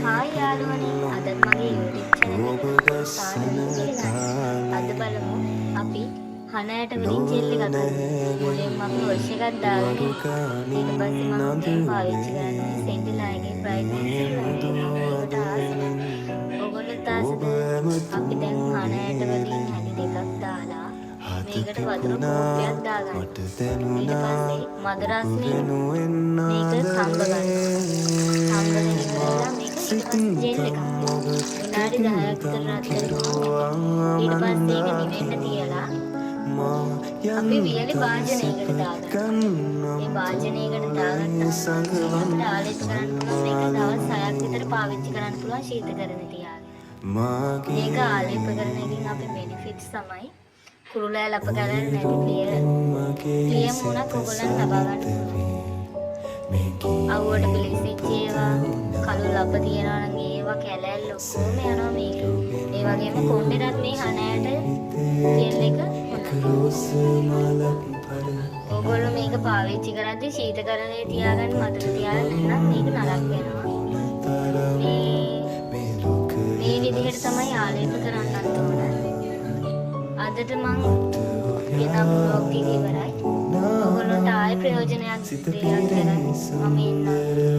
Hi යාළුවනේ, අදත් මගේ YouTube channel ඔබ එකට ගස්සන සාදරයෙන් පිළිගන්නවා. අද තාලෙට බලමු අපි හන ඇට වලින් ලොව ජෙල් එකක් හදමු. නැහැ මුලින්ම අපි වොෂ් එකක් දාගෙන වරු ඊට ගානින් පස්සේ මම මේ පාවිච්චි කරන්නේ නඳුනේ සෙන්ටිලා එකේ බ්‍රයිට්නින් සීරම් එක. මුදු මම මේකට ආස අදමින් නෑ. ඔයගොල්ලොත් ඔබ ආසද? අපි දැන් හන ඇට වලින් හැලි දෙකක් දාලා හද මේකට වතුර පිපුණා කෝප්පයක් දාගන්න. මට ඊට දැනුණා පස්සේ මද ඔබ රස්නෙන් වෙනුවෙන් මේක තම්බ ගන්න. තම්බගෙන ඉවරලා මේක ඊට පස්සේ ජෙල් එකක් වෙනවා. ඔබ විනාඩි 10ක් විතර රත් කරපුවම ඊට පස්සේ ඒක නිවෙන්න තියලා මා අපි වියලි යන්තම් භාජනයකට සිප දාගන්න. ගන්නම් මේ භාජනයකට දාගත්තාම සඟවන් අපිට ආලේප කරන්න පුළුවන්. මේක දවස් 6ක් විතර පාවිච්චි කරන්න පුළුවන් ශීතකරණේ තියාගෙන. මාගේ මේක ආලේප කරන එකෙන් අපේ බෙනිෆිට්ස් තමයි කුරුලෑ ලප කැලල් නැති ක්ලියර් මගේ ක්ලියර් මූණක් ඔයගොල්ලන් ලබා ගන්න පුළුවන්. මේ ගී අවුවට පිළිසිච්ච ඒවා, කළු ලප තියෙනවා නම් ඒවා, කැලැල් ඔක්කොම යනවා මේක. ඒ වගේම කොණ්ඩෙටත් මේ හන ඇට ජෙල් එක හොඳයි. රෝස මලක් පර ඔයගොල්ලෝ මේක පාවිච්චි කරද්දි ශීතකරණයේ තියාගන්න මතක තියාගන්න, නැත්නම් මේක නරක වෙනවා. තරම් මේ මේ ලෝකය මේ විදිහට තමයි ආලේප කරන්නත් ඕන. අදට මං ගෙනාපු ව්ලොග් එක ඉවරයි. ඔයගොල්ලන්ට ආයෙ ප්‍රයෝජනයක් සිත දෙයක් ගැන මම එන්නම්.